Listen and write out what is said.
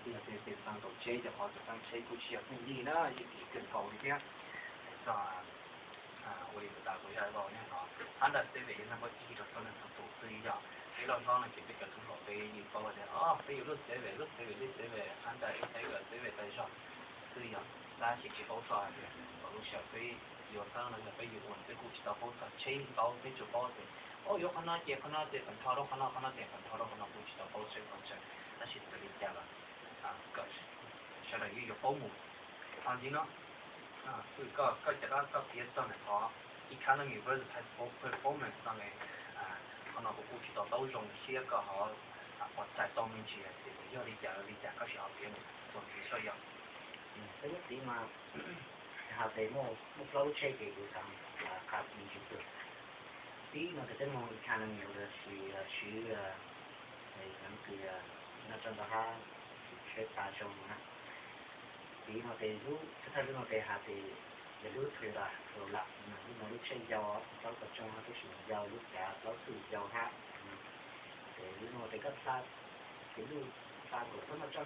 Txawm xeev ntaus tsheb, cov qhov xeev ntaus tsheb kuj tsis yog pheej yig na, yog kev kawg nkaus li thiab. Txog ua li ntawd tas kuv zaj laug ne, hab ntaj xev ves yog naj pob cig rau txhua leej txhua tus xwb yog. Peb loj hlob no ces peb cov tub hluas peb yeej paub tias, o, peb yuav lub xev ves, lub xev ves, lub xev ves, hab ntaj ib xev ves, xev ves tas zog xwb yog. Tab sis tsis paub txog hais tias thaum lub sij hawm peb yuav txheeb no yog peb yuav ua no peb kuj tsis tau paub txog tsheb ntaub, peb tsuas paub tias, o, yuav qhov no ces qhov no ces pab nrho rau qhov no, qhov no ces pab nrho rau qhov no, kuj tsis tau paub tsheb paub chaw. Tab sis txawm li cas los sawv daws yeej yuav paub mus. Ho ntxiv no, koj cov dab koj piav txog ntawm qhov economy versus high performance no ne, qhov no kuv kuj tsis to taub zoo thiab koj ho pom txhais tau me ntsis hais tias yog li cas li cas koj sim ho piav mus txuas ntxiv soj yog. Peb lub txiv mas has tes muaj plaub lub tsheb ces kuv xav qha me ntsis xwb. Tib no ces peb mus economy los sis siv, mus kws noj tso ntau hab tsheb tas zoo na. Tib no tes lub tsheb thawj lub no tes has tes yog lub Toyota Corolla, lub no lub tsheb yau, plaub kom tsoo hab tub sim yau, lub cav plaub txwj yau hab. Ces lub no tes koj xa, ces lub xa nkaus txhob noj tso